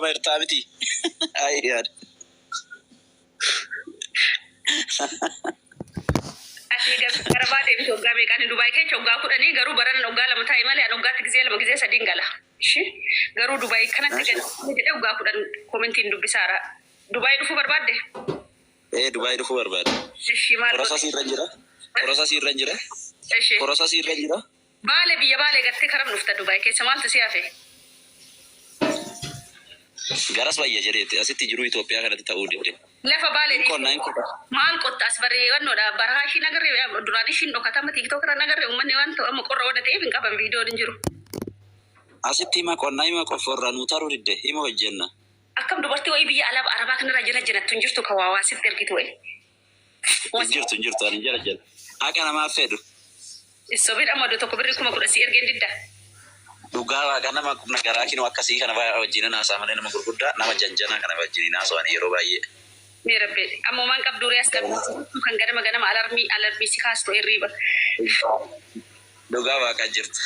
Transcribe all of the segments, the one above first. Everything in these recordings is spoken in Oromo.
Waama jirtaa miti. Ayi yaada. Asii garbaa deemte waggaa meeqaan Dubaay keessa waggaa 10 garuu baran waggaa 2 taa'e malee an waggaatti gizee 2 gizee sadiin gala. Ishi garuu Dubaay kanatti gala jedhee waggaa 10 komentiin dubbisaara. Dubaay dhufuu barbaadde? Ee, Dubaay dhufuu barbaada. Ishi, maal godhe? Processii irra jira. Processii irra jira. Ishi. Processii irra jira. Baale, biyya Baalee gartee karam dhufta Dubaay keessa maaltu si hafe? Garas wayya jedheetti asitti jiruu Itoophiyaa kanatti ta'uu didde. Lafa Baalee Hin qonna, hin dhiifte. qota. Maal qotta as bareewannoodha. Barahaa ishiin agarree duraan ishiin dhokatama TikTok irra agarree uummanni waan ta'u amma qorra waan ta'eef hin qaban viidiyoon hin jiru. Asitti hima qonna, hima qofforra nuu taruu didde, hima hojjenna. Akkam dubartii wayii biyya alaa arabaa kanarraa jala janattu hin jirtu kan waa waa sitti ergitu wayii. Hin jirtu, hin jirtu, ani jala jala. Haqa namaaf fedhu. Sobin amma iddoo tokko birrii 10,000 si ergeen didda. Dhugaa waaqa nama qubna garaa kinoo akkasii kana wajjin haasaa malee nama gurguddaa nama janjanaa kana wajjin haasa'an yeroo baay'ee. Mee rabbee amma homaan qabdu ree as qabdu kan ganama ganama alarmii alarmii si kaastu hirriiba. Dhugaa waaqaa jirtu.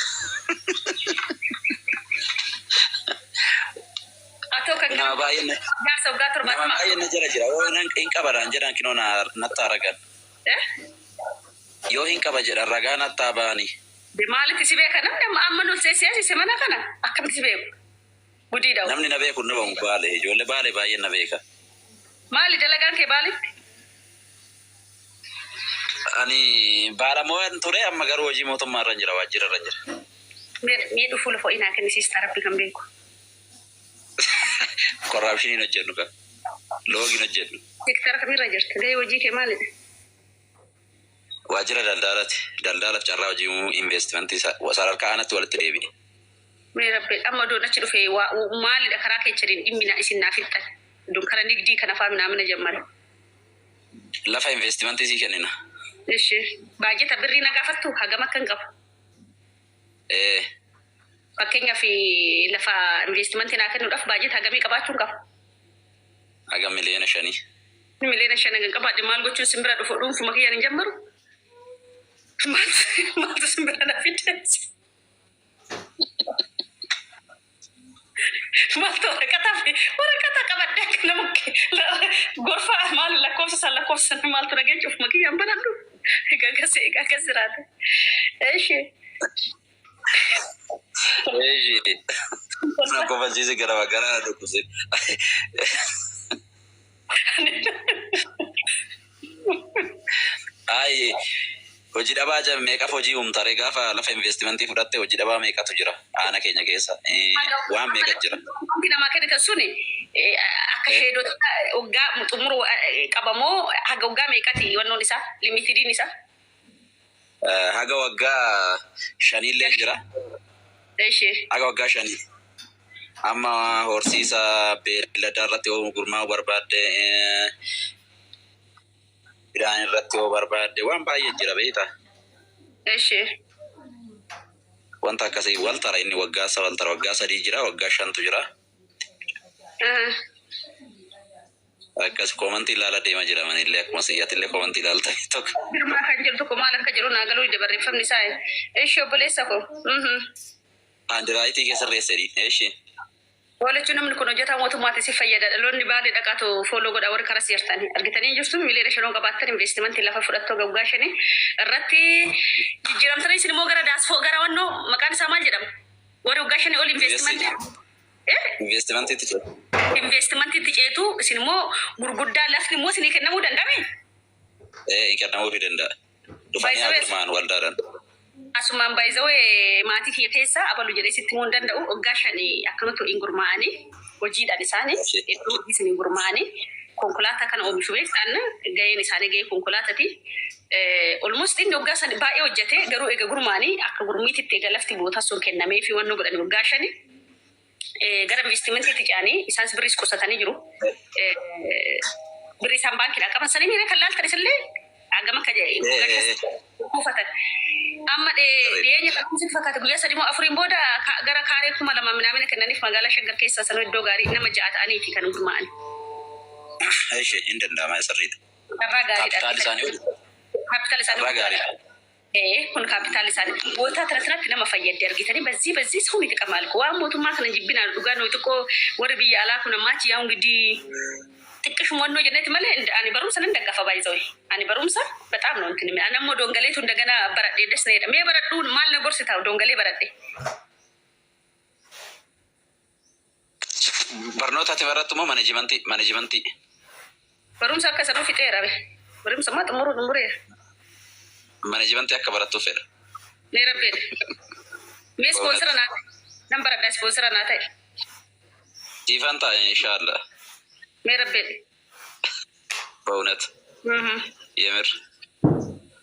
Atoo kan Nama ganama baay'ee na jaarsa waggaa nama 70. baay'ee na jala jira. Yoo nan hin qabaraan jedhan kinoo na natti aragan. Eh? Yoo hin qaba jedhan ragaa nattaa ba'anii. Maalitti si beeka namni amma amma lol seesiyaasise mana kana akkamitti si beeku? Gudiidha. Namni na beeku hin dhabamu Baale. Ijoollee Baale baay'een na beeka. Maali dalagaan kee Baalitti? Ani baalamo'aan ture, amma garuu hojii mootummaa irra jira, waajjira irra jira. Mee dhufuu lafa inaa kennisiista rabbi kan beeku. Corruptioniin hojjennu kan. Loogiin hojjennu. Seektara kamirra jirta? Gahee hojii kee maalidha? Waajjira daldalaati. Daldalaaf carraa hojii uumuu, investimentii sadarkaa aanaatti walitti deebi'e. Mee rabbi amma odoon achi dhufe maalidha karaa keechaniin dhimmi isin naa fixxan? Odoon kara nigdii kana faa minaamina jammare. Lafa investimentii sii kennina. Ishi. Baajeta birrii na gaafattu hagam akka hin qabu? Ee. Fakkeenyaaf lafa investimentii naa kennuudhaaf baajeta hagamii qabaachuun qaba? Haga miliyoona 5. Miliyoona 5 hagan qabaadhe maal gochuun sin bira dhufu, dhuunfuma kiyyaan hin jammaru? Maaltu sin bira na fide? Maaltu waraqataa fi waraqata qabadhe akka nama gorfa maal lakkoofsa san lakkoofsa san maaltu na geechuuf makiyyaan banadhu. Egaa akkas, egaa akkas jiraate. Eeshi. Eeshi. Na kofalchiisi gara gara na dhukkubse. Ayi, hojii dhabaa jira meeqaf hojii uumtare gaafa lafa investimentii fudhatte? Hojii dhabaa meeqatu jira aana keenya keessa? Waan meeqa jira? Wanti namaa kennitan suni akka sheedota waggaa xumuru qabamoo haga waggaa meeqati wannoon isaa, limitediin isaa? Haga waggaa shaniillee jira. Eshi. Haga waggaa 5. Amma horsiisa beelladaa irratti yoo gurmaa'uu barbaadde, midhaan irratti yoo barbaadde, waan baay'ee jira beektaa. Eshi. Wanta akkasii wal tara, inni waggaa wal tara, waggaa 3 jira, waggaa shantu jira. Akkas commentii ilaala deema jira manillee akkuma siyyaatti commentii ilaaltanii tokko. Girmaa kan jedhu tokko maal akka jedhu naa galuu dide barreeffamni isaa. Eshi, obboleessa koo. Handwriting keessa reessedhi. Eshi. Walichi namni kun hojjetaa mootummaatti si fayyada. Dhaloonni Baalee dhaqaatu follow godha warri karas jirtan. Argitanii jirtu, miliyoona 5 qabaattan investimentii lafa fudhattoo waggaa 5 irratti jijjiiramtanii isin immoo gara daasfoo gara wannoo maqaan isaa maal jedhama? Warri waggaa 5 ol investimentii. Investimentiitti jira. Investimentiitti ceetu isin immoo gurguddaa lafti immoo isinii kennamuu danda'ame? Ee, hin kennamuufii danda'a. Dhufanii haa gurmaa'an waldaadhaan. Asumaan baay'izawee maatii kiyya keessa abalu jedhee sitti himuu hin danda'u. Waggaa 5 akkanatti hin gurmaa'anii hojiidhaan isaanii iddoo hojii isin hin gurmaa'anii konkolaataa kana oomishu beektan, gaheen isaanii gahee konkolaatati. Almost inni waggaa san baay'ee hojjete, garuu eega gurmaa'anii akka gurmiititti eega lafti bootaa sun kennamee fi wannoo godhanii waggaa 5 gara investimentiitti ce'anii isaanis birriis qusatanii jiru. Birrii isaan baankiidhaa qaban sanii miira kan laaltanis illee hagam akka kuufatan. Amma dhiyeenya kan sitti fakkaate guyyaa 3 moo 4n booda gara kaaree 2000 minaamina kennaniif magaalaa Shaggar keessaa sanuu iddoo gaarii nama ja'a ta'aniiti kan gurmaa'an. Eshi, hin danda'ama, sirriidha. Carraa gaariidha. Kaapitaal isaanii Kaapitaal isaanii Carraa gaariidha. Kun kaapitaal isaanii bootaa tana sanatti nama fayyadde argitanii በዚህ በዚህ ሰው ይጠቀማል። Waan mootummaa kana jibbinaan dhugaa nuyi xiqqoo warri biyya alaa kun ammaa yaa እንግዲህ xiqqishum wannoo jennetti malee ani barumsa nan daggafa baay'isawee. Ani barumsa በጣም ነው እንትን ani ammoo dongaleetu እንደገና baradhee das na jedha. Mee baradhuu maal na gorsita dongalee baradhe? Barnoota ati barattu moo managementii? Managementii. Barumsa akka sanuu fixeera be. Barumsa maa xumuruu xumureera. Managementii akka barattuuf fedha. Mee rabbeedha. Mee sponsor naa ta'e. Nan baradha, sponsor naa ta'e. Siifan ta'a inshaallah. Mee rabbeedha. በእውነት የምር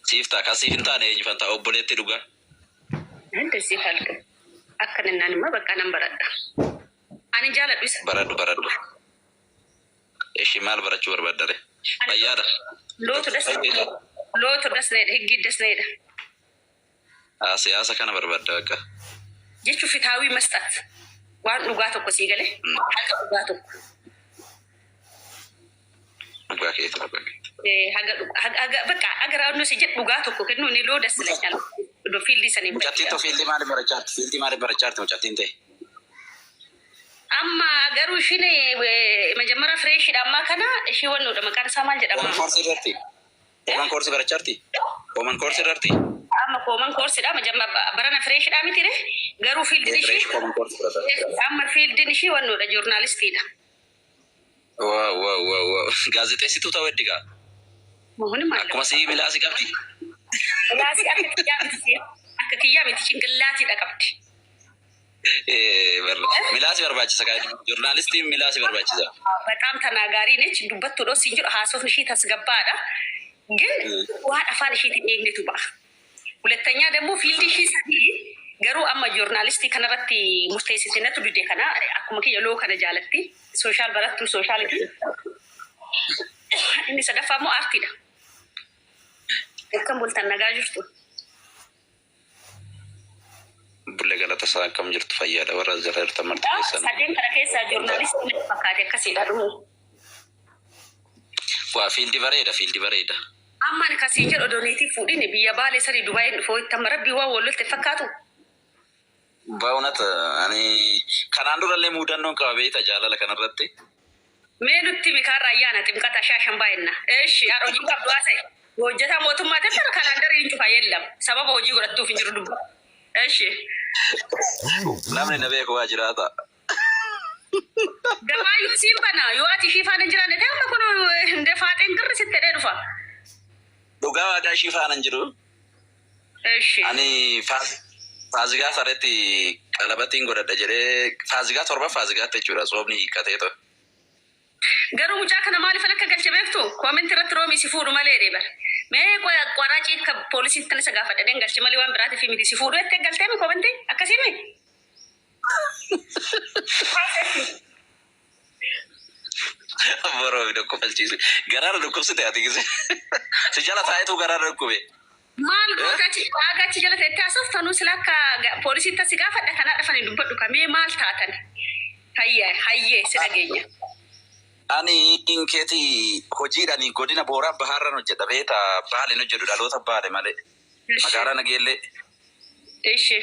siif ta'a. Ka siif hin taane eenyufan ta'a obboleetti dhugaa. እንደዚህ ካልክ akkanannaan immoo bakka nan baradha. Ani jaaladhu isa. Baradhu, baradhu. Ishi maal barachuu barbaaddare? Fayyaadha. Lootu das lootu das na jedha, higgii das na jedha. Siyaasa kana barbaadda bakka. Jechuun fitaawii መስጠት waan dhugaa tokko sii galee haqa dhugaa tokko. Dhugaa keeti, dhugaa keeti. Haga bakka agaraannoo si jedhu dhugaa tokko kennuu inni loo das ilaኛል. Field sanii. Mucattiin ta'u field maaliif barachaa jirti? Field maaliif barachaa jirti mucattiin ta'e? Amma garuu ishiin መጀመሪያ fresh dha ammaa kana ishii wannoodha, maqaan isaa maal jedhama? Common course irratti? Common course barachaa jirti? Common course irratti? Amma common course dha barana fresh dha miti re, garuu fieldiin ishii Fresh common course barata. Amma fieldiin ishii wannoodha, journalistiidha. Wow, wow, wow, wow. Gaazexeessituu ta'uu heddigaa. Muhuni maal? Akkuma sii milaasii qabdi. Milaasii akka kiyyaa miti, akka kiyyaa miti, cinqillaatiidha qabdi. Milaasii barbaachisa kan journalistiin milaasii barbaachisa. በጣም ተናጋሪ ነች። Dubbattuudha siin jedhu, haasofni ishii tasgabbaadha. ግን waan afaan isheetiin eegnetu ba'a. ሁለተኛ ደግሞ field ishii sadii garuu amma journalistii kanarratti murteessite natu dide kana. Akkuma kiyya law kana jaalatti, social barattu socialiti. Inni sadaffaa immoo aartiidha. Akkam bultan, nagaa jirtu? Bulle, galata isaa, akkam jirtu, fayyaadha warra as jala jirtan marti keessan. Sadeen kana keessaa journalistii natti fakkaate, akkasiidha dhumu. Waa field bareeda, field bareeda. Amma ani kasii jedhu odooniitii fuudhini biyya Baalee sadi Dubaayin dhufoo itti amma rabbii waan wallolte fakkaatu. በእውነት ani kanaan durallee muudannoon qaba beekta jaalala kanarratti. Mee nutti mikaarra ayyaana ximqata shaashan baay'inna. Eeshi, haadha hojii qabdu haasa'e. Hojjetaa mootummaa ta'e kalaandarii hin cufa yeellam. Sababa hojii godhattuuf hin jiru dubba. Eeshi. Namni na beeku waa jiraata. Gabaayyuu siin bana yoo ati ishii faana hin jiraanne ta'e amma kun hinde faaxeen girri sitti dhee dhufa. Dhugaa waaqaa ishii faana hin jiru. Eeshi. Ani faazigaa sareetti qalabatiin godhadha jedhee faazigaa 7 faazigaatti jechuudha soomni hiikkatee ta'e. Garuu mucaa kana maaliif akka galche beektu? Comment irratti roomii si fuudhu malee dheebar. Mee qoraacii akka poolisiin tan isa gaafadha dheen galche malee waan biraatiif miti, si fuudhu jettee galtee mi comment akkasii mi? Boroo dhukkubsalchiisu. Garaara dhukkubsite ati gise. Si jala taa'etu garaara dhukkube. Maal goota achi waaqa achi jala teettee haasoftanuu sila akka poolisiin tasi gaafadha kanaa dhafanii dubbadhu kamee maal taatan? Hayyee, hayyee, si dhageenya. Ani keeti hojiidhaan godina Booraa Bahaarraan hojjedha beektaa, Baaleen hojjedhu, dhaloota Baale malee. Magaalaa Nageellee. Ishi.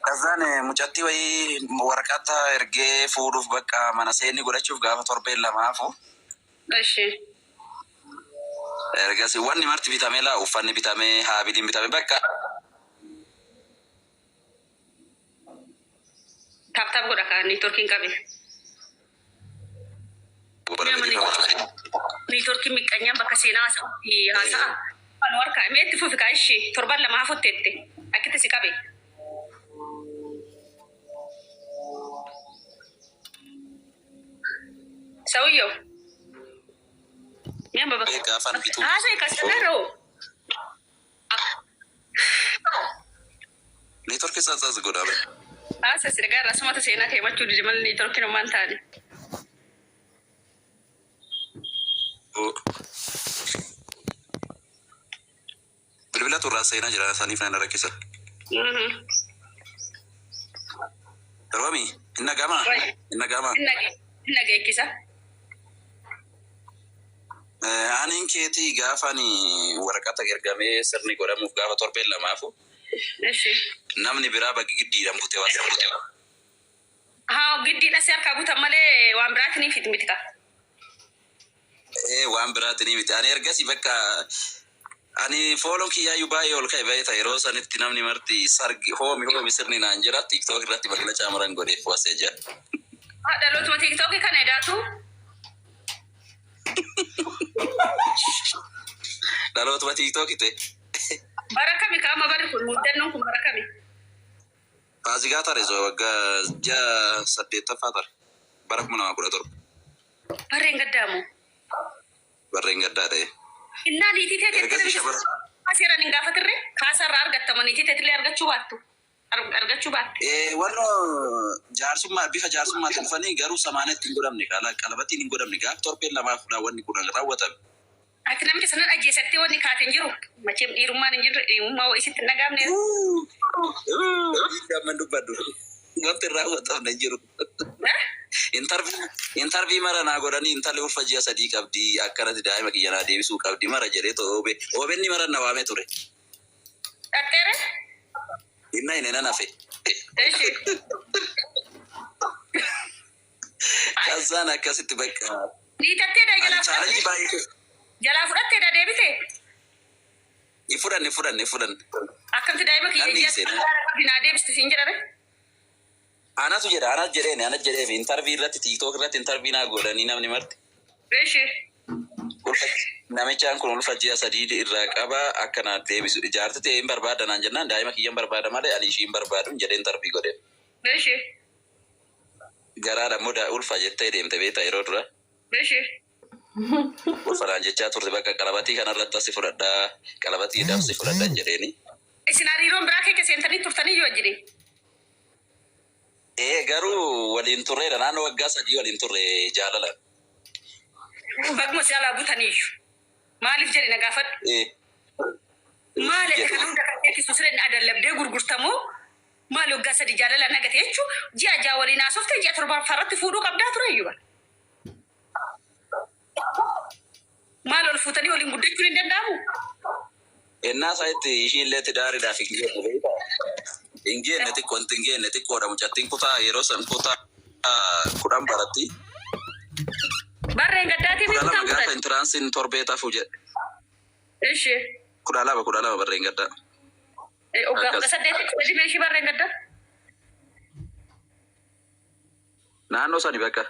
Kazaan mucattii wayii waraqata ergee fuudhuuf bakka mana seenni godhachuuf gaafa torbeen lamaafu. Ishi. Ergasii wanni marti bitamee laa, uffanni bitamee, haabiliin bitamee bakka. Tap tap godha kaa, networkiin qabe. Networkiin miqqanyaan bakka seenaa haasa'utti haasa'a. Kan warka mee itti fufi kaa, ishi torban lama hafutteette akkitti si qabe. ሰውየው Mee amma bakka Gaafan bituu. haasa'e kasagaaroo. Networkii tsatsaas godhaa. Haasa si dhagaa irraa sumata seenaa keewwachuu dide malee networkiin homaan taane. Bilbila turraa seenaa jira saniif nan rakkisa. Roomi, inni gama? Inni gama? Inni dhageessisa. Aniin keetii gaafa ani waraqata ergamee sirni godhamuuf gaafa torbeen lamaafu Ishi. namni biraa bakki giddiidhaan bute waan bute. Haa, giddiidha si harkaa butan malee waan biraatiin hin miti ka. Waan biraatiin miti. Ani ergasii bakka ani fooloon kiyyaayyuu baay'ee ol ka'e beekta yeroo sanitti namni marti sargi hoomi hoomi sirni naan jira TikTok irratti magala caamaran godheef wasee jira. Haa, dhalootuma TikTokii kana edaatu. Dhalootuma TikTok ta'e. Bara kami kaama barri kun muddannoon kun bara kami? Faasigaa tare zo waggaa ji'a 8ffaa tare bara 2017. Barreen gaddaamu. Barreen gaddaa ta'e. Innaa niitii teetii Ergasii shabara. Seeraan hin gaafatirre kaasaarraa argattama niitii teetillee argachuu baattu. Argachuu baatte. Warra jaarsummaa bifa jaarsummaatiin dhufanii garuu samaanetti hin godhamne qalabatiin hin godhamne gaaf torbeen lamaaf wanni kun raawwatame. Ati namicha sanan ajjeesattee wanni kaate hin jiru. Macheem dhiirummaan hin jirre dhiirummaa wayii sitti hin dhagaamne. Gamman dubbadhu. Wanti hin raawwatamne hin jiru. Intarvii mara naa godhanii intalli ulfa ji'a 3 qabdi akkanatti daa'ima kiyya naa deebisuu qabdi mara jedhee oobe oobenni mara na waamee ture. Dhaqxeere? Inna inni nan hafe. Ishi. Kazaan akkasitti bakka. Niitatteedha Ani jalaa chaalenjii fudhatte? baay'ee. Jalaa fudhatteedha deebite? Fudhanne fudhanne fudhanne. Akkamti daa'ima kiyya Namni ji'a seenaa. qabdi naa deebistu siin jedhame? Anatu jedha anatu jedheen anatu jedheef intarvii irratti TikTok irratti intarvii naa godhanii namni marti. Ishi. Namichaan kun ulfa ji'a 3 irraa qaba akka naa deebisu jaarti ta'e hin barbaada naan jennaan daa'ima kiyya hin barbaada malee ani ishii hin barbaadu jedhee intarvii godhe. Ishi. Garaadha immoo ulfa jettee deemte beektaa yeroo dura. Ishi. Ulfa naan jechaa turte bakka qalabatii kanarratti asi fudhadhaa qalabatii asi fudhadhaa jedheeni. Isin hariiroon biraa keessa seentanii turtanii yoo wajjini? Garuu waliin turreedha naannoo waggaa 3 waliin turre jaalalaan. Baguma si alaa butaniiyyu. Maaliif jedhi na gaafadhu. Maali ati kan hunda kan teekisu sireen adallabdee gurgurtamoo maali waggaa 3 jaalala nagate jechuun ji'a 6 waliin haasofte ji'a 7ffaarratti fuudhuu qabdaa ture iyyuu bara. Maal ol fuutanii waliin guddachuun hin danda'amu? Ennaa isaatti ishii illee tidaariidhaaf hin geenne beektaa? Hin geenne xiqqoo hin geenne xiqqoodha mucattiin kutaa yeroo san kutaa 10 baratti. Barreen gaddaatii fi 12 kutaan gaafa 10. intiraansiin torbee tafu jedhe. Ishi. 12 12 barreen gaddaa. Waggaa Akkas. 18 hojii ishii barreen gaddaa. Naannoo sani bakka.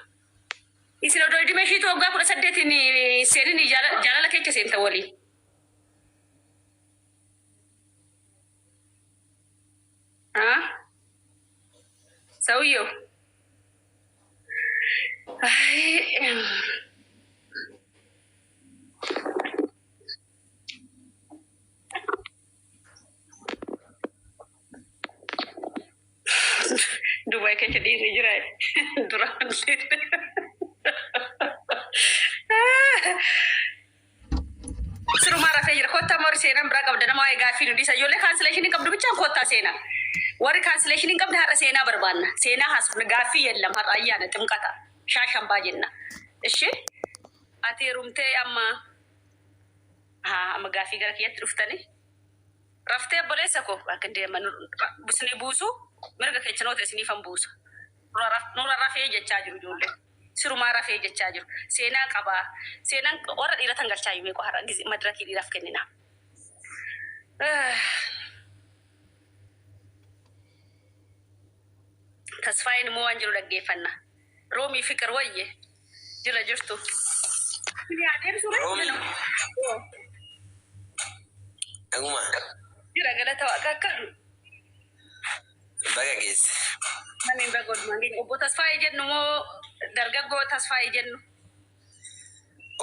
Isin odoo hidhime ishiitu waggaa 18 seenin jaalala keessa seenta waliin. Ah? Sawiyyoo. Dubaay keessa dhiirri jira duraan. Sirumaa rafee jira. Kottaa warri seenaan biraa qabda nama waa'ee gaaffii nu dhiisa. Ijoollee cancellation qabdu bichaan kottaa seenaa. Warri cancellation hin qabne har'a seenaa barbaanna. Seenaa haasofna gaaffii yellam har'a ayyaana ximqata. Shaashambaa jenna. Ishi ati heerumtee amma haa amma gaaffii gara kiyyatti dhuftanii. Raftee obboleessa koo akka deeman isinii buusu mirga keechanoota isiniifan buusa. Nurra rafee jechaa jiru ijoolleen. Sirumaa rafee jechaa jiru. Seenaa qabaa. Seenaan warra dhiiratan galchaa jiru meeqa har'a madirakii dhiiraaf kennina. Tasfaayin immoo waan jiru dhaggeeffanna. Roomii fiqir wayye jira jirtu. Roomii. Dhuguma Jira galata waaqa akka baga geesse. Namni baga oolmaan geenye. Obbo Tasfaayee jennu moo dargaggoo Tasfaayee jennu?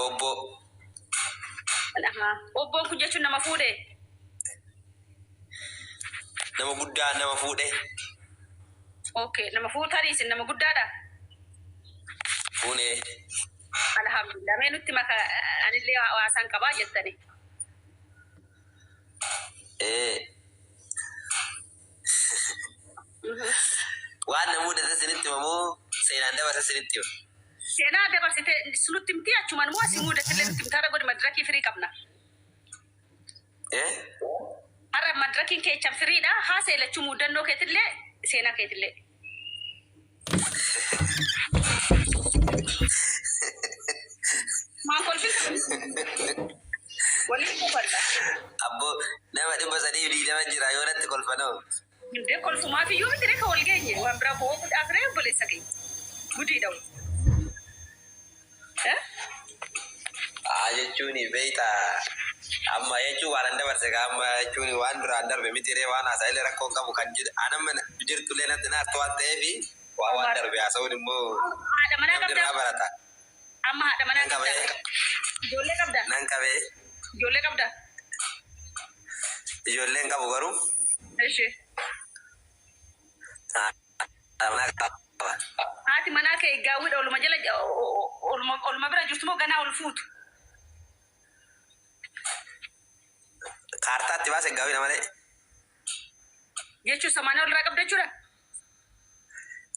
Obbo Ahaa. Obboon kun jechuun nama fuudhee? Nama guddaa nama fuudhe. Okay, nama fuutanii isin nama guddaadha? Fuunee. Alhamdulillah. Mee nutti maka anillee hawaasaan qabaa jettani. Waan na mudate isinitti himamoo seenaan dabarse isinitti hima. Seenaa dabarsite nutti himti, achumaan immoo asii muudatillee nutti himta. Har'a godhi, madirakii firii qabna. Eh? Har'a madirakiin keechan firiidha. Haasa'e lachuu, muudannoo keetillee seenaa keetillee. Maan kolfisa? Waliin kofalla. Abboo, nama 320 jira, yoo natti kolfanoo. Hundee kolfumaaf iyyuu miti ka wal geenye, waan biraa bo'oo gudhaaf ree, obboleessa keenya. Gudii dha'u. Haa, jechuun beeyta, amma jechuun waan an dabarse ka amma jechuun waan duraan darbe miti ree, waan haasa'illee rakkoo qabu kan jedhu anamma jirtullee natti naartu waan ta'eef waan darbe haasa'uun immoo Haadha manaa namni qabdaa? irraa barata. Amma haadha manaa Nan qabee. qabdaa? Ijoollee qabdaa? Nan qabee. Ijoollee qabdaa? Ijoolleen qabu garuu Ishee. Haadha manaa qaba. Haati manaa kee gaawwiidha, oluma jala oluma bira jirtu moo ganaa ol fuutu? Kaartaatti baase gaawwiidha malee. Jechuun samaanaa olirraa qabda jechuudha?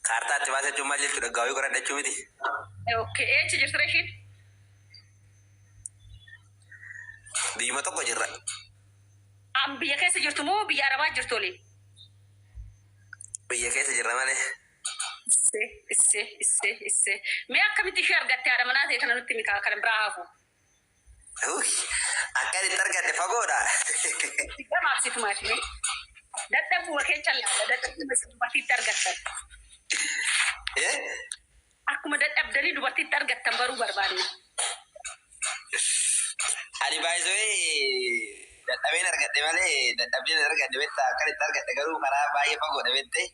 Kaartaatti baase jechuun maal jechuudha? Gaawwii godhadha jechuu miti. Okay, eecha jirti ishiin? Biyyuma tokko jirra. Am biyya keessa jirtu moo biyya Arabaa jirtu waliin? Biyya keessa jirra malee. Isse, isse, isse, isse. Mee akkamitti ishee argatte, haadha manaa ta'e kana nutti mikaa kan biraa hafu? Akka itti argadde fagoodha. Gabaabsitu maati mee? Dadhabuma keessa laala, dadhabuma dubartiitti argattan. Eh? Akkuma dadhabdanii dubartiitti argattan baruu barbaanna. Ani baay'isee dadhabeen argadhe malee dadhabeen argadhe beektaa, akka itti argadhe garuu karaa baay'ee fagoodha beektee.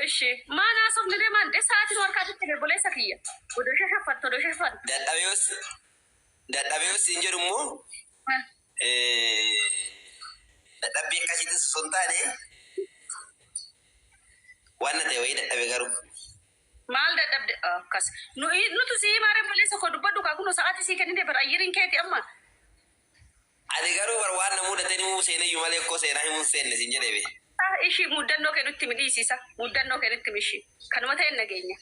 Ishi maan haasofni deemaan de sa'aatiin harkaatti obboleessa kiyya. Odoo shashaffattu, odoo shashaffattu. Dadhabees hin jedhu immoo dadhabbii akkasiitis osoo hin taane waan na ta'e wayii dadhabe garuu. Maal dadhabde akkas? Nutu sii maaree, obboleessa koo, dubbadhu kaa, kunoo sa'aatii sii kennite bara, ayyiriin keeti amma. Ani garuu bar waan na mudate himuu seenayyuu malee akkoo seenaa himuun seenne siin jedhee be. Ishii muddannoo kee nutti midhiisiisa. Muddannoo kee nutti mishi. Kanuma ta'e nageenya.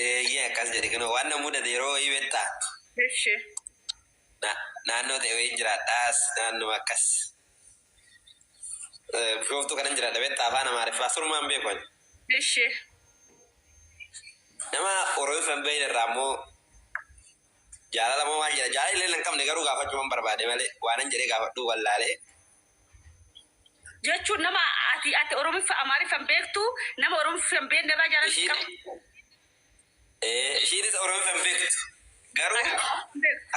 Eeyyee, akkas jedhe, kunoo waan na mudate yeroo wayii beektaa. Ishi. Naannoo ta'e wayii jiraadhaas, naannoo akkas. Bishooftuu kanan jiraadha beektaa, afaan Amaariffaa surumaan beeku ani. Ishi. Nama Oromoo hin beekne irraa immoo jaalala moo maal jedha, jaalala illee hin qabne garuu gaafachuun barbaade malee waanan jedhee gaafadhuu wallaalee. Jechuun nama ati Oromiffa Amaariffan beektu, nama Oromiffa hin beekne irraa jaalala qabu. Ishiinis Oromoo hin beektu garuu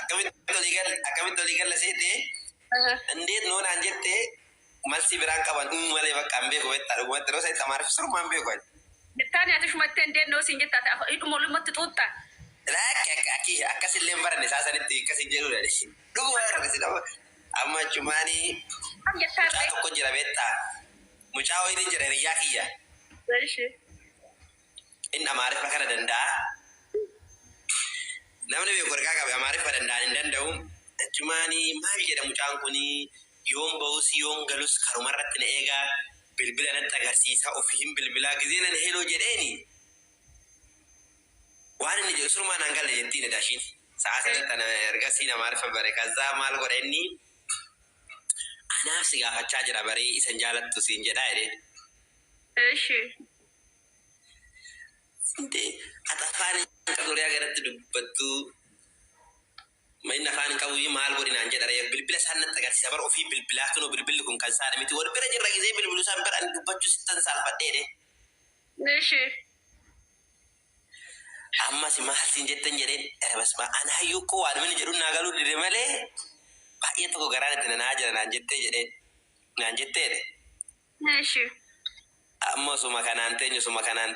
akkamitti olii galla seetee እንዴት ነው naan jettee malsi biraan qaban uumuu malee bakka hin beeku beektaa, dhugumatti yeroo isaatti Amaariffa surumaan beeku ani. Jettaan ati shumattee እንዴት ነው siin jetta, hidhuma olumatti xuuxxa. Lakki, akki akkasillee hin baranne isaa sanitti akkasin jedhudha. Dhuguma akkasi nama amma achumaanii Kam jettaan? Mucaa tokko jira beektaa, mucaa wayiin jira, hiriyyaa kiyya. Ishi. Inni Amaariffa kana danda'a. Namni beeku warqaa qabe Amaariffa danda'an hin danda'u. Achumaanii maal jedha mucaan kuni, yoon bahus yoon galus karumarratti na eegaa, bilbila natti agarsiisa, ofii hin bilbilaa, gizee nan hello jedheeni. Waan inni jedhu surumaan naan galle jettiin edaashiin. Sa'a sanatti ana ergasii Amaariffa bare. Kazaa maal godha, inni anaaf si gaafachaa jira baree, isan jaalattu siin jedhaa jedheen. Ishi. Inte ati afaan hin qabdu riyaa garatti dubbattu. Inni afaan hin qabu maal godhi naan jedha ree, bilbila isaan natti agarsiisa bara, ofii bilbilaa, kunoo bilbilli kun kan isaadha miti, wal bira jirra, gizee bilbilu isaan bira ani dubbachuu sittan saalfadheedhe. Ishi. Ammas maal siin jettan jedheen, basma ana hayyuu koo waan inni jedhu naa galuu dide malee baay'ee tokko garaan itti nanaa jira naan jettee jedheen naan jetteedhe. Ishi. Amma osuma kanaan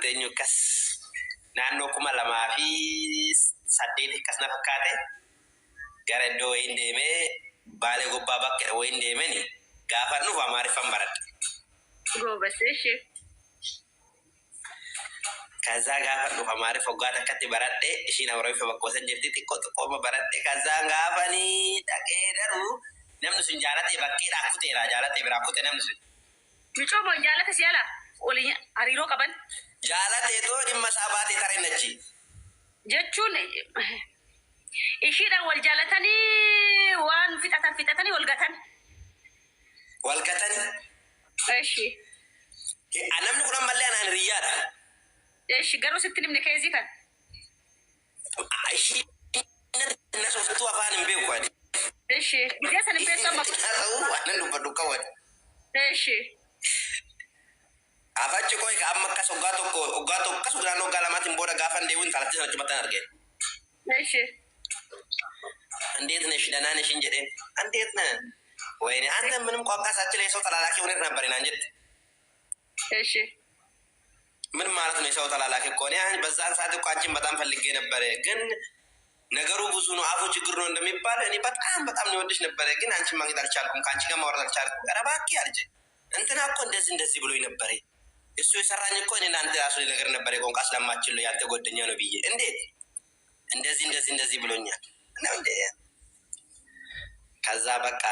teenyu akkas naannoo 2008 akkas na fakkaate, gara iddoo wayiin deemee, Baalee Gobbaa bakka wayiin deemeni, gaafa dhufu Amaariffan baradhe. Goobas, ishi. Kazaa gaafa dhufu Amaariffa waggaa takkatti baradhe, ishiin Oromiffa bakka wasan jirti xiqqoo xiqqooma baradhe. Kazaa gaafanii dhaqee daruu namni sun jaalatee bakkeedhaa kuteera, jaalatee biraa kute namni sun. Micooma jaalata si ala waliin hariiroo qaban. Jaalatee too dhimma isaa baatee tareen achi. Jechuun ishiidhaan wal jaalatanii waan fixatan fixatanii wal gatan. Wal gatani. Eshi. Namni kun ammallee anaan hiriyyaadha. Eshi, garuu sitti himne keezii kan. Ishii na softuu afaan hin beeku ani. Eshi. Gizee san hin beektu amma. Haasa'uu waan nan dubbadhu qaban. Eshi. Afachi koo amma akkas waggaa tokko akkas naannoo waggaa 2tiin booda gaafa hin deebiin intalattii sana achumatti argeen. Eshi. እንዴት ነሽ? ደህና ነሽ? jedheen. እንዴት ነህ? ወይኔ አንተ ምንም ቋንቋ ሳትችል የሰው ተላላኪ ሆነህ ነበር ናን jette. Eshi. ምን ማለት ነው የሰው ተላላኪ እኮ? እኔ በዛን ሰዓት እኮ አንቺን በጣም ፈልጌ ነበረ፣ ግን ነገሩ ብዙ ነው፣ አፉ ችግር ነው እንደሚባል እኔ በጣም በጣም ነው የወድሽ ነበረ፣ ግን አንቺን ማግኘት አልቻልኩም፣ ከአንቺ ጋር ማውራት አልቻልኩም። ኧረ እባክህ አለች። እንትና እኮ እንደዚህ እንደዚህ ብሎኝ ነበረ፣ እሱ የሰራኝ እኮ እኔ ለአንተ ራሱ ነገር ነበረ፣ ቋንቋ ስለማችል ነው ያንተ ጓደኛ ነው ብዬ፣ እንዴት እንደዚህ እንደዚህ እንደዚህ ብሎኛል ነው እንዴ? ከዛ በቃ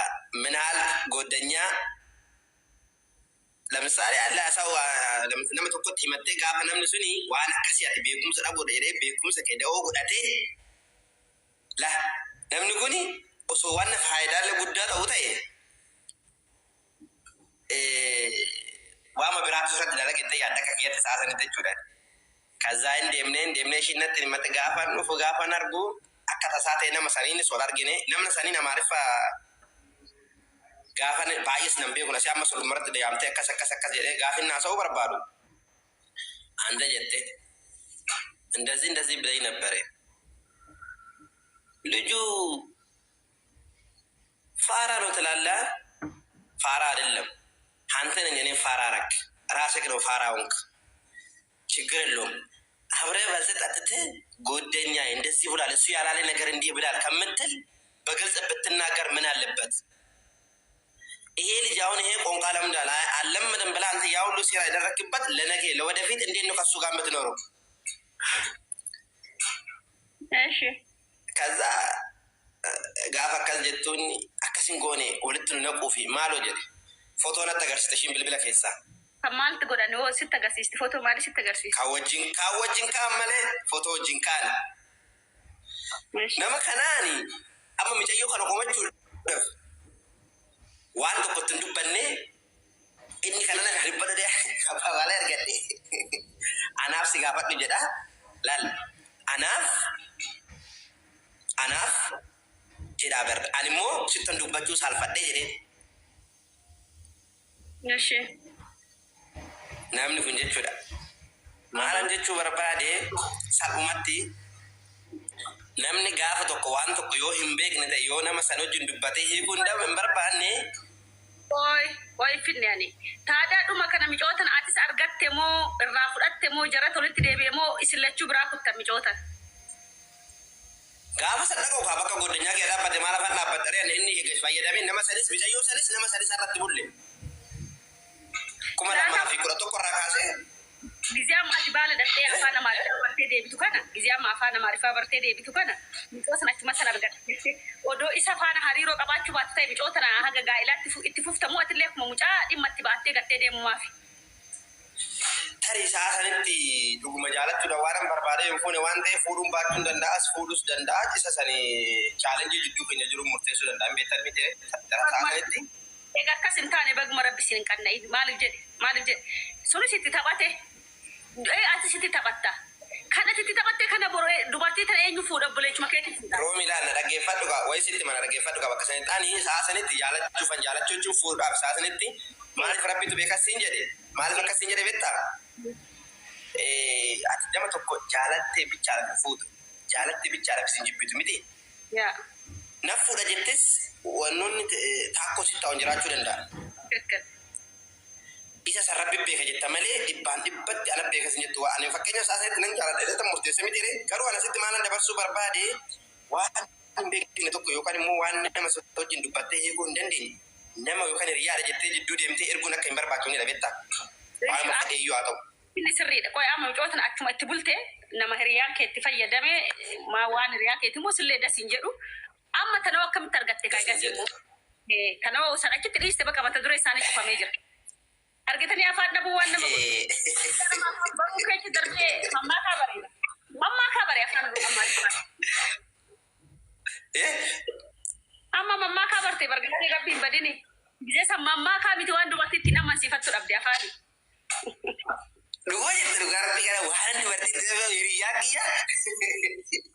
ምን ያህል ጓደኛ ለምሳሌ አለ ሰው nama tokkotti himattee gaafa namni suni waan akkasii ati beekumsa dhabuudha jedhee beekumsa kee da'oo godhatee la namni kuni osoo waan faayidaalee guddaa ta'u ta'e waama biraatu irratti dalagettee yaadda akka kiyyatti saasanitti jechuudha. ከዛ hin deemnee hin deemnee ishiin natti himatte. Gaafa dhufu gaafan argu akka tasaa ta'e nama saniinis wal argine. Namni saniin Amaariffa gaafa baay'ees nan beeku nasi amma solumarratti deemtee akkas akkas akkas jedhee gaafa inni haasa'uu barbaadu አንተ jette እንደዚህ እንደዚህ ብለኝ ነበረ። ልጁ ፋራ ነው ትላለህ። ፋራ አይደለም፣ አንተ ነኝ እኔ ፋራ አረክ፣ ራስህ ነው ፋራ ሆንክ። ችግር የለውም፣ አብረህ በልተህ ጠጥተህ ጓደኛ እንደዚህ ብሏል እሱ ያላለ ነገር እንዲህ ብላል ከምትል በግልጽ ብትናገር ምን አለበት? ይሄ ልጅ አሁን ይሄ ቋንቋ ለምዳል አልለምድም ብለህ አንተ ያ ሁሉ ሴራ ያደረክበት ለነገ ለወደፊት እንዴት ነው ከሱ ጋር የምትኖረው? እሺ። ከዛ gaafa akkas jettuun akkasin goone walitti nu naquufi maaloo jedhe footoo natti agarsiiste ishiin bilbila keessaa. Kan maaltu godhan hoo sitti agarsiisti? Footoo maalii sitti agarsiisti? Kan wajjin kaan malee footoo wajjin kaan. Eshi. Nama kanaani amma micayyoo kana komachuudhaaf waan tokko ittiin dubbanne inni kana na dubbadhu abbaabalee argadhe anaaf si gaafadhu jedha laal anaaf jedhaa bar ani immoo sittan dubbachuu saalfadhee jedhee. Eshi. Namni kun jechuudha. Maalan jechuu barbaade, salphumatti namni gaafa tokko waan tokko yoo hin beekne ta'e yoo nama sana wajjin dubbatee hiikuu hin barbaanne. Oi, oi, finne ani. Taadaadhuma kana micootan atis argatte moo irraa fudhatte moo jara tolitti deebi'e moo isin lachuu biraa kuttan micootan? Gaafa san dhaqoo kaa bakka goddanyaa kee dhaabbate maal afaan dhaabbadhe inni fayyadamee nama sanis micayyoo sanis nama sanis irratti bulle. 2011 irraa kaasee. Gizee amma ati baala dhattee afaan Amaariffaa bartee deebitu kana, gizee amma afaan Amaariffaa bartee deebitu kana, micoo sana achuma sana argatte. Odoo isa faana hariiroo qabaachuu baattu ta'e micoo tana haga gaa'ilaatti itti fuftamu atillee akkuma mucaa dhimma itti baattee gattee deemumaafi. Tarii isaa sanitti dhuguma jaalachuudha waan hin barbaade hin fuune waan ta'eef fuudhuun baachuu hin danda'as, fuudhus danda'a, isa sani challenge jidduu keenya jiru murteessuu danda'a hin beektan miti isaa sanitti. Egaa akkas hin taane baguma rabbi siin hin qanna'in. Maaliif jedhe, maaliif jedhe, sunis itti taphate, ati sitti taphatta. Kan ati itti taphatte kana boru dubartii tana eenyu fuudha? Obboleechuma keetii fuudha. Roomi ilaal, na dhaggeeffadhu qaba wayi sitti mana dhaggeeffadhu qaba akka sanitti ani isaa sanitti jaalachuufan jaalachuu jechuun fuudhaaf isaa sanitti maaliif rabbitu beeka siin jedhe, maaliif akkas siin jedhe beektaa? Ati nama tokko jaalattee bichaadhaaf hin fuutu, jaalattee bichaadhaaf isin jibbitu miti. Yaa. Na fuudha jettes wannoonni taakkoo sitti ta'uun jiraachuu danda'a. ትክክል. Isa san rabbi beeka jetta malee dhibbaan dhibbatti ana beeka sin jettu. Ani fakkeenya isaa sanitti nan jaaladha jedhee murteesse miti ree, garuu ana sitti maalan dabarsuu barbaade, waan hin beekne tokko yookaan immoo waan nama wajjin dubbattee hiikuu hin dandeenye nama yookaan hiriyaadha jettee jidduu deemtee erguun akka hin barbaachifnedha beektaa. Waanuma fedheeyyuu haa ta'u. Inni sirriidha. Qoy, amma micoota achuma itti bulte nama hiriyaan kee itti fayyadame maa waan hiriyaa keeti immoo sillee das hin jedhu. Amma tanoo akkamitti argatte kaa Das hin gasii immoo? Tanoo san achitti dhiiste, bakka mata duree isaanii cufamee jira. Argitanii afaan dhabuu waan nama godhu. Baruu keessa darbee mammaakaa bareeda. Mammaa bare afaan Amaariffaa. Eh? Amma mammaa kaa barte bargaatee rabbiin badini. Gisee san mammaa kaa miti waan dubartii ittiin amansiifattu dhabde afaani. Dhuguma jette, dhugaa rabbii kana waan dubartii hiriyaa kiyya.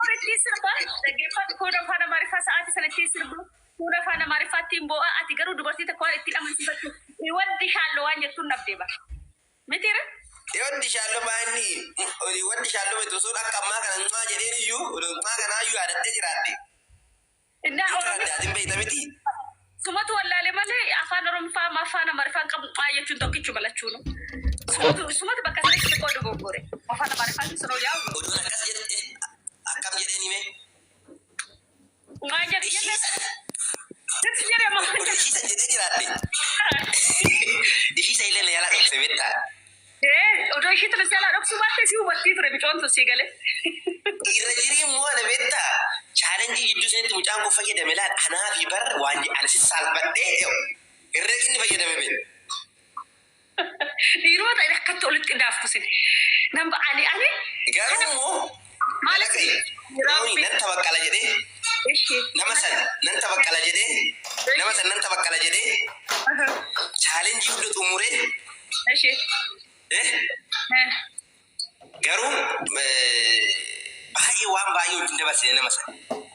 Kun ittiin sirba dhaggeeffadhu, kun afaan Amaariffaa sa'aatii sana ittiin sirbu, kun afaan Amaariffaa ittiin boo'a. Ati garuu dubartii tokko waan ittiin amansiifattu waddi shaalloo waan jettuun dhabde bara. Mitiire? Waddi shaalloo baanni waddi shaalloo beektu osoo akka ammaa kana nmaa jedheen iyyuu nmaa kanaa iyyuu yaadattee jiraadde. Innaa Karaa Oromoo addaatiin beekta miti. Sumatu wallaalee malee afaan Oromoffaa afaan Amaariffaan qabu maa jechuun tokkichu balachuunu. Sumatu bakka sanatti xiqqoo dogoggore. Afaan Amaariffaan sunoo yaa'u. Oduun akkas jedhe akkam jedheen hime. Maa jedhe Ishii jenne sana sitti jedhe maa oduu jedhe. ishii san jedhee jiraadde. Ishii san illee na jalaa dhokse beektaa. Odoo ishii ture si alaa dhoksuu baattee si hubattii ture bicoon tun sii galee. Irra jirii immoo ana beektaa. Challenge jidduu sanitti mucaan kun fayyadame laal anaa fi bar waan ani si saalfadhee irra inni fayyadame beekta. Dhiirota ta'e akkatti olitti daaftu sin. Namba ani Garuu immoo maaliif Rooni nan tabaqqala jedhee Ishii. nama san nan tabaqqala jedhee nama san nan tabaqqala jedhee challenge hunda xumuree Ishii. Garuu baay'ee waan baay'ee wajjin dabarsine nama san.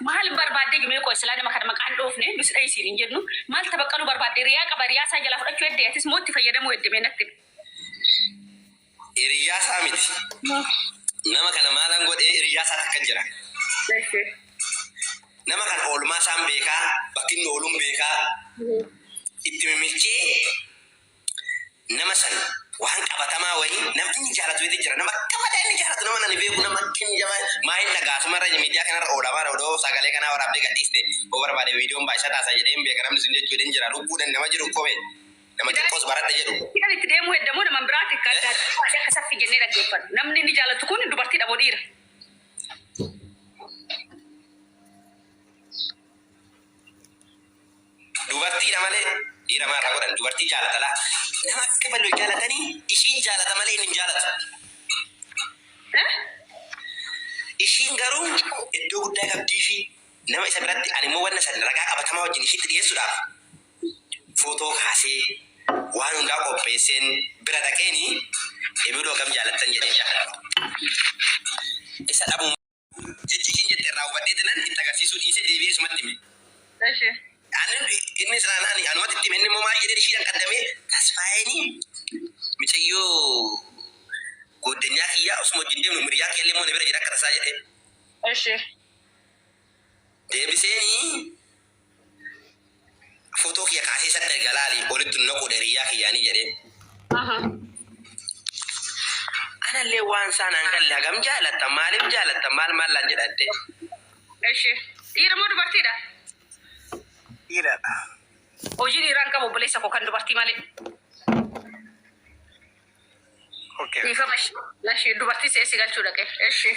Maal barbaadde gimee koo silaa nama kana maqaan dhoofne nus dhayisiin hin jennu, maal tabaqqaluu barbaadde? Riyaa qaba, riyaa isaa jalaa fudhachuu hedde, atis moo itti fayyadamuu hedde? Mee natti himi. Hiriyyaa isaa miti. Nama kana maalan godhee hiriyyaa isaa takka jira. Nama kana oolmaa isaan beekaa, bakki inni ooluun beekaa, itti mimilchee nama san waan qabatamaa wayii namni inni jaalatu wayiitu jira. Nama akka malee inni jaalatu, nama nani beeku, nama akka inni jabaa maa hin dhagaasuma irra miidiyaa kanarra oolaa maara odoo sagalee kanaa waraabdee gadhiiste hoo barbaade viidiyoon baay'isa taasa jedhee hin beeka namni sun jechuudha hin jira lubbuudhaan nama jiru kobe nama xiqqoos baradhe jedhu. Kan itti deemuu heddamoo nama biraati akka adda addaa akka saffi jennee dhaggeeffannu. Namni inni jaalatu kun dubartii dha moo dhiira? Dubartiidha malee dhiira maal irraa godhan, dubartii jaalata laa. Nama akka ballo jaalatanii ishiin jaalata malee inni hin jaalatu. Ishiin garuu iddoo guddaa qabdii fi nama isa biratti ani immoo wanna san ragaa qabatamaa wajjin ishiitti dhiyeessuudhaaf footoo kaasee waan hundaa qopheesseen bira dhaqeeni ebiluu hagam jaalattan jedheen jaalladha. Isa dhabuu jechi ishiin jette irraa hubadhee tanan itti agarsiisuu dhiisee deebi'ee isumatti hime. Ani inni isaan ani anumatti itti hime, inni immoo maal jedhee ishiidhaan qaddamee Tasfaayeen micayyoo gooddanyaa kiyyaa osuma wajjin deemnu hiriyyaan kiyya illee immoo na bira jira akka tasaa jedhee. Deebiseenii footoo kiyya kaasee isatti erga laali olitti nu naquudha hiriyyaa kiyyaanii jedheen. Anallee waan isaan an galle hagam jaalatta, maaliif jaalatta, maal maal laan jedhatte. Eshi. Dhiira moo dubartiidha? Dhiiradha. Hojii dhiiraan qabu obboleessa koo, kan dubartii malee. Okay. Dhiifama ishee. Lashee dubartii seessi galchuu dhaqe. Eshi.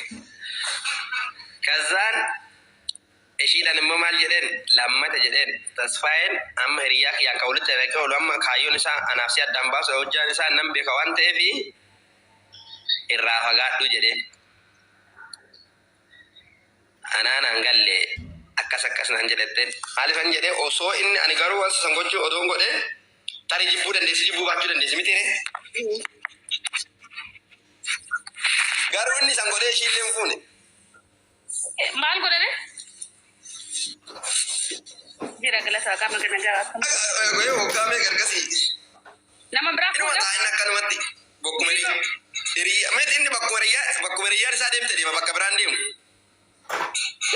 Kazaan ishiidhaan immoo maal jedheen lammata jedheen, Tasfaayeen amma hiriyyaa kiyyaan kan walitti dhaqee oolu amma kaayyoon isaa anaaf si addaan baasu hojjaan isaa nan beeka waan ta'eef irraa fagaadhu jedheen. Anaan an galle akkas akkas naan jedhetteen. Maaliifan jedhee osoo inni ani garuu waan san gochuu odoon godhee tarii jibbuu dandeessi, jibbuu baachuu dandeessi miti ree. Garuu inni san godhee ishiillee hin fuune. Maal godhane? Jira galata waaqaa magana garaa akkam. Waggaa meeqa ergasii? Nama biraa Inuma fuudhe? ta'a inni akkanumatti bakkuma hiriyaa miti, inni bakkuma hiriyyaan isaa deemte deema, bakka biraan deemu.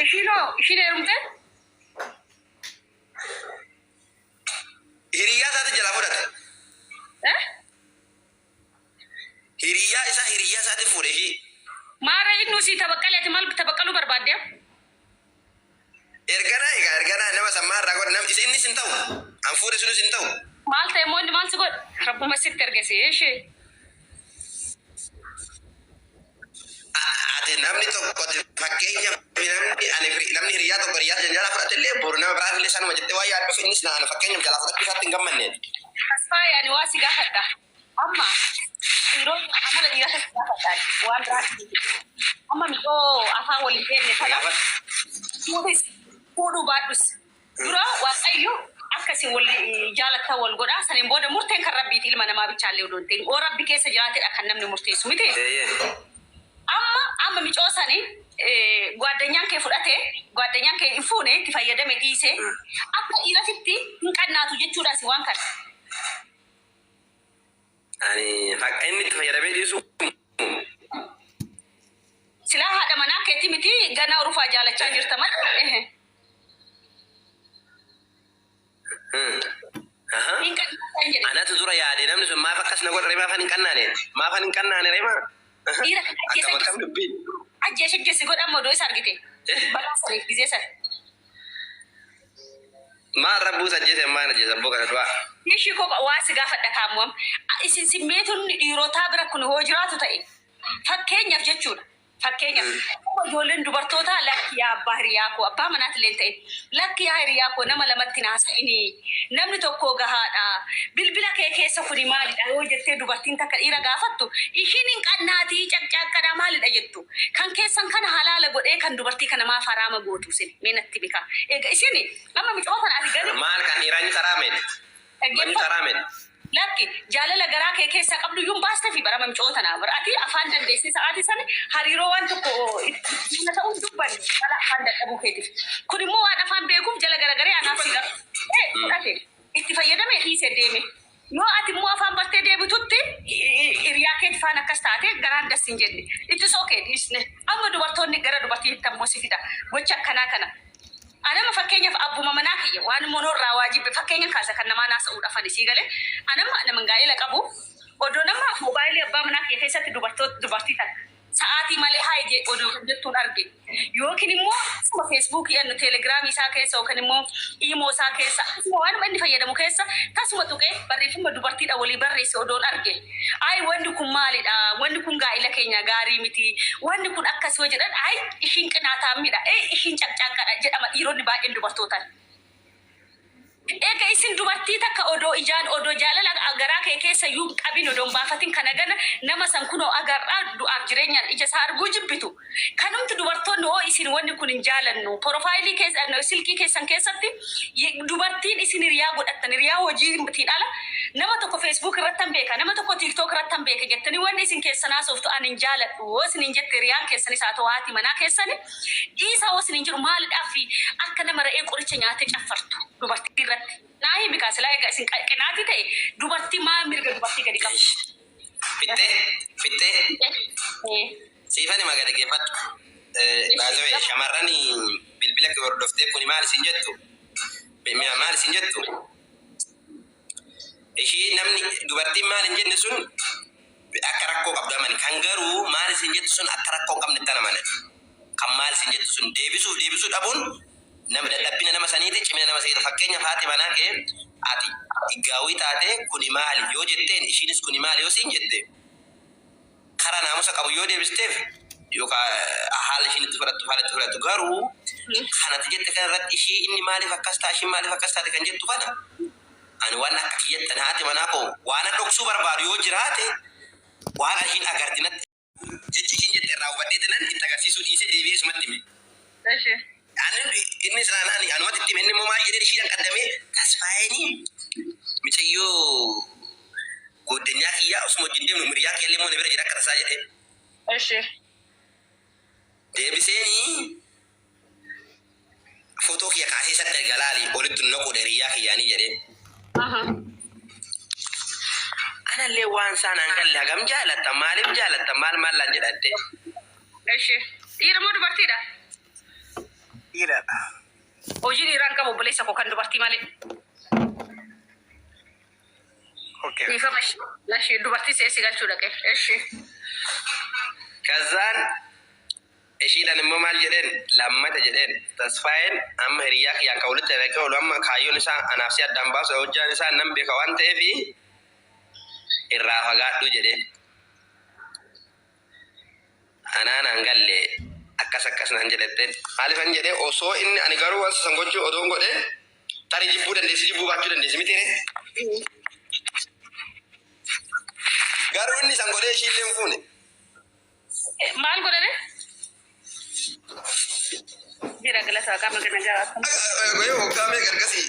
Ishiinoo ishiin heerumte? Hiriyyaa isaati jalaa fudhate. Eh? Hiriyyaa isaa, hiriyyaa isaati fuudhe ishii. Maara inni sii tabaqqale, ati maal tabaqqaluu barbaadde? Erganaa egaa erganaa nama sammaa irraa godhe nam isa innis hin ta'u. An fuudhe sunis hin ta'u. Maal ta'e immoo, inni maal si godhe? Rabbuma sitti ergesi ishee. Ati namni tokko, ati fakkeenyaaf namni ani namni hiriyyaa tokko hiriyyaa jalaa fudhate illee boru nama biraaf illee sanuma jettee waan yaadduuf innis na ana fakkeenyaaf jalaa fudhachuu isaatti hin gammanne. Tasfaayee, ani waa si gaafadha. Amma Dhiironni amala dhiiraa keessa gaafadhaan waan biraatti. Amma mixoo afaan waliin beekne kana Gaafadhu. fuutis fuudhuu baadhus. Dura Waaqayyo akka isin wal jaalattan wal godhaa saniin booda murteen kan Rabbiiti ilma namaa bichaallee odoo hin ta'in. Oo Rabbi keessa jiraatedha kan namni murteessu miti. Eeyyee. Amma amma micoo sani gwaddanyaan kee fudhate gwaddanyaan kee hin fuune itti fayyadame dhiise akka dhiiratitti hin qannaatu jechuudhaas waan kana. Ani fakka inni itti fayyadamee dhiisu Silaa haadha manaa keetii miti ganaa rufaa jaalachaa jirta malee. Aha. Hin qannaatu hin jedhe. Anatu dura yaade namni sun maaf akkas na godha ree maafan hin qannaane maafan hin qannaane ree maa. Dhiira kan Akkam ajjeese akkam dubbiin. ajjeese ajjeese godhan odoo isa argite. Balaa saniif gizee sana. Maal rabbuus ajjeese maal ajjeese abboo kana du'aa. Ishii koo waa si gaafadha kaamwam. Isin simmeetonni dhiirotaa bira kun hoo jiraatu ta'e fakkeenyaaf jechuudha. Fakkeenyaaf ijoolleen dubartootaa lakki yaa abbaa hiriyaa koo abbaa manaati illee ta'e lakki yaa hiriyaa koo nama lamatti naasa'ini namni tokko gahaadha bilbila kee keessa kuni maalidha yoo jettee dubartiin takka dhiira gaafattu ishiin hin qannaatii caqcaaqqadha maalidha jettu kan keessan kana halaala godhee kan dubartii kana maaf haraama gootu isin mee natti bika eega isin amma micoo kana ati gani Maal kan dhiiraa inni karaa meedha? Manni dhaggeeffadhu. karaa meedha? Lakki jaalala garaa kee keessaa qabdu iyyuu baasta fi barama micoo tanaa bara ati afaan dandeessee sa'aatii sana hariiroo waan tokko itti ta'uu dubbanne mala afaan dadhabuu keetiif. Kun immoo waan afaan beekuuf jala garagaree anaaf si gara fudhate itti fayyadame dhiisee deeme. Yoo ati immoo afaan bartee deebitutti hiriyaa keeti faana akkas taate garaan das hin jenne. Itti sookee dhiisne. Amma dubartoonni gara dubartiitti ammoo si fida gocha akkanaa kana. Anama fakkeenyaaf abbuma manaa kiyya waan monorraa waajibbe fakkeenya kaasa kan namaa naasa'uudhaaf ani sii galee anama nama gaa'ela qabu odoo nama moobaayilii abbaa manaa kiyya keessatti dubartoota dubartii takka sa'aatii malee haa ije odoo kan jettuun arge yookiin immoo akkuma feesbuukii annu teelegiraamii isaa keessa yookiin immoo iimoo isaa keessa akkasuma waanuma inni fayyadamu keessa tasuma tuqee barreeffama dubartiidha walii barreesse odoon arge ayi wanni kun maalidha wanni kun gaa'ela keenya gaarii miti wanni kun akkas yoo jedhan ayi ishiin qinaataamidha ee ishiin caqcaaqadha jedhama dhiironni baay'een dubartootaan. Eega isin dubartii takka odoo ijaan odoo jaalala garaa kee keessa iyyuu hin qabin odoo hin baafatin kana gana nama san kunoo agarraa du'aaf jireenyaan ija isaa arguu jibbitu. Kanumti dubartoonni hoo isin wanni kun hin jaalannu. Porofaayilii keessa silkii keessan keessatti dubartiin isin hiriyaa godhattan hiriyaa hojiitiin ala nama tokko feesbuuk irratti hin beeka nama tokko tiiktook irratti hin beeka jettanii wanni isin keessan haasoftu ani hin jaaladhu hoo isin hin jette hiriyaan keessanis haa ta'u haati manaa keessani dhiisa hoo isin hin jiru maalidhaaf akka nama re'ee qoricha nyaatee caffartu dubartii irratti. Naa himi kaa silaa egaa isin qinaatii ta'e dubartii maa mirga dubartii gadi qabdu. Fixxee fixxee siifan hima gadi geeffadhu. Baazawee shamarran bilbila kee hordoftee kuni maal isin jettu? Maal isin jettu? Ishii namni dubartiin maal hin jenne sun akka rakkoo qabdu amani. Kan garuu maal isin jettu sun akka rakkoo hin qabne tan amanan. Kan maal isin jettu sun deebisuuf deebisuu dhabuun nama dadhabbina nama saniiti cimina nama saniiti. Fakkeenyaaf haati manaa kee ati gaawwii taate kuni maali yoo jetteen ishiinis kuni maali yoo siin jette karaa naamusa qabu yoo deebisteef yookaan haala ishiin itti fudhattu haala itti fudhattu garuu kanatti jette kana irratti ishii inni maaliif akkas ta'a ishiin maaliif akkas taate kan jettu kana ani waan akka kiyyattan haati manaa koo waan an dhoksuu barbaadu yoo jiraate waan ishiin agarti natti jechi ishiin jette irraa hubadhee tanan itti agarsiisuu dhiisee deebi'ee sumatti hime. Eshi. Ani inni isaan ani anumatti itti hime inni immoo maal jedhee ishiidhaan qaddamee tasfaayeenii micayyoo goddanyaa kiyyaa osuma wajjin deemnu miriyaan kiyya illee immoo na bira jira akka tasaa jedhee. Eshi. Deebiseenii footoo kiyya kaasee isatti erga laali olitti nu naquudha hiriyyaa kiyyaanii jedhee. Anallee waan isaan an galle hagam jaalatta maaliif jaalatta maal maal laan jedhatte. Eshi. Dhiira moo dubartiidha? Dhiiradha. Hojii dhiiraa hin qabu obboleessa koo kan dubartii malee. Okay. Dhiifama ishee dubartii seessi galchuu dhaqe. Eshi. Kazaan ishiidhaan immoo maal jedheen lammata jedheen tasfaayeen amma hiriyyaa kiyyaan kan walitti dhaqee oolu amma kaayyoon isaa anaaf si addaan baasu hojjaan isaa nan beeka waan ta'eef irraa fagaadhu jedheen. Anaan an galle akkas akkas naan jedhetteen maaliifan jedhee osoo inni ani garuu waan san gochuu odoon godhee tarii jibbuu dandeessi jibbuu baachuu dandeessi miti ree. Garuu inni san godhee ishiillee hin fuune. Maal godhane? Jira galata waaqaa mirga nagaa akkam. Waggaa meeqa ergasii?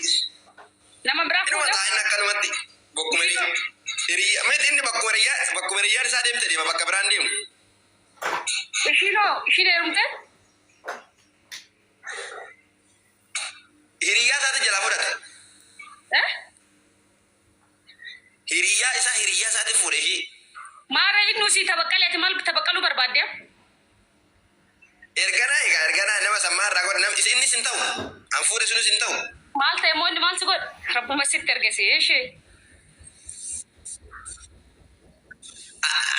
Nama biraa Inuma fuudhe? taa'in akkanumatti bakkuma hiriyaa miti inni bakkuma hiriyaa bakkuma hiriyyaan isaa deemte deema bakka biraan deemu. Ishiinoo ishiin heerumte? Hiriyyaa isaati jalaa fudhate. Eh? Hiriyyaa isaa hiriyyaa isaati fuudhe ishii. Maara inni usii tabaqqalee ati maal tabaqqaluu barbaadde? Erganaa egaa erganaa nama sammaa irraa godhe nam innis hin ta'u. An fuudhe sunis hin ta'u. Maal ta'e immoo inni maal si godhe? Rabbuma sitti ergesi ishee.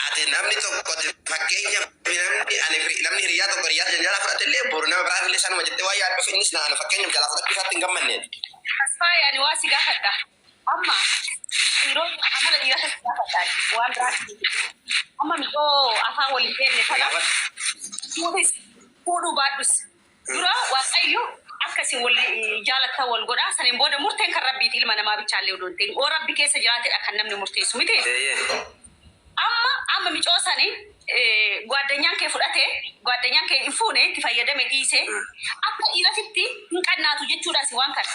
Ati namni tokko fakkeenyaaf namni ani namni hiriyyaa tokko hiriyyaa jalaa fudhate illee boru nama biraaf illee sanuma jettee waan yaadduuf innis na ana fakkeenyaaf jalaa fudhachuu isaatti hin gammanne. Tasfaayee ani waa si gaafadha. Amma yeroo amala dhiirota si gaafadha waan biraatti. Amma micoo afaan waliin beekne kana fuudhis fuudhuu baadhus. Dura Waaqayyo akkasii wal jaalattan wal godhaa saniin booda murteen kan rabbiiti ilma namaa bichaallee odoo hin ta'in. Oo rabbi keessa jiraatedha kan namni murteessu miti. Amma amma micoo sani gwaddanyaan kee fudhate gwaddanyaan kee hin fuune itti fayyadame dhiise akka dhiiratitti hin qannaatu jechuudhaas waan kana.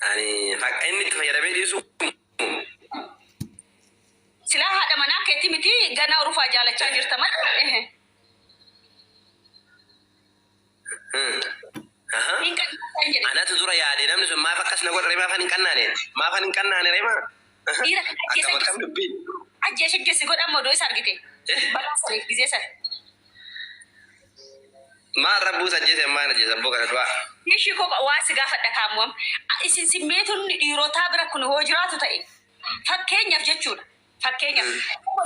Ani inni itti fayyadamee dhiisu Silaa haadha manaa keetti miti ganaa rufaa jaalachaa jirta malee. Hin qannaatu hin jedhe. Anatu dura yaade namni sun maaf akkas na godha ree maafan hin qannaane maafan hin qannaane ree maa. Dhiira kan Akkam akkam dubbiin. Ajjeeshe ajjeese godha amma odoo isa argite. Balaa saniif gizee sana. Maal rabbuus ajjeese maal ajjeese abboo kana du'aa. Ishii koo waa si gaafadha kaamu'am. Isin simmeetonni dhiirotaa bira kun hoo jiraatu ta'e fakkeenyaaf jechuudha. Fakkeenyaaf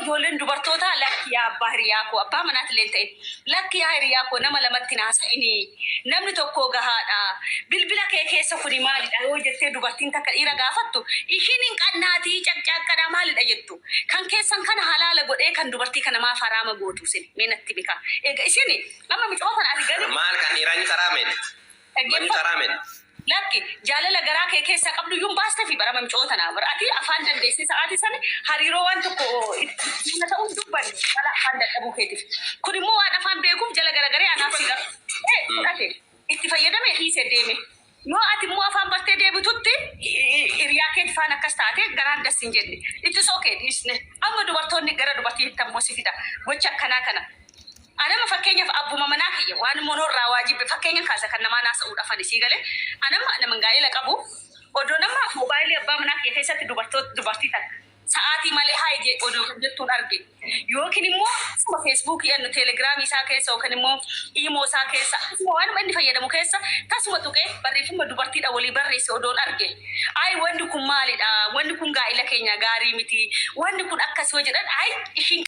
ijoolleen dubartootaa lakki yaa abbaa hiriyaa koo abbaa manaati illee ta'e lakki yaa hiriyaa koo nama lamatti naasa'ini namni tokko gahaadha bilbila kee keessa kuni maalidha yoo jettee dubartiin takka dhiira gaafattu ishiin hin qannaatii caccaaqqadha maalidha jettu kan keessan kana halaala godhee kan dubartii kana maaf haraama gootu isin mee natti bika eega isin amma micoo kana ati gani Maal kan dhiiraa inni karaa meedha? Manni karaa meedha? Lakki jaalala garaa kee keessaa qabdu iyyuu baasta fi barama micoo tanaa bara ati afaan dandeessee sa'aatii sana hariiroo waan tokko itti ta'uu dubbanne mala afaan dadhabuu keetiif. Kun immoo waan afaan beekuuf jala garagaree anaaf si gara fudhate itti fayyadame dhiisee deeme. Yoo ati immoo afaan bartee deebitutti hiriyaa keetti faan akkas taate garaan das hin jenne. Itti soo kee dhiisne. Amma dubartoonni gara dubartiitti ammoo si fida gocha akkanaa kana. Anama fakkeenyaaf abbuma manaa kiyya waan monoorraa waajibbe fakkeenya kaasa kan namaa naasa'uudhaaf ani sii galee anama nama gaa'ela qabu odoo nama moobaayilii abbaa manaa kiyya keessatti dubartoota dubartii takka sa'aatii malee haa je odoo kan jettuun arge yookiin immoo asuma feesbuukii annu teelegiraamii isaa keessa yookiin immoo iimoo isaa keessa asuma waanuma inni fayyadamu keessa tasuma tuqee barreeffama dubartiidha walii barreesse odoon arge ayi wanni kun maalidha wanni kun gaa'ela keenya gaarii miti wanni kun akkas yoo jedhan ayi ishiin.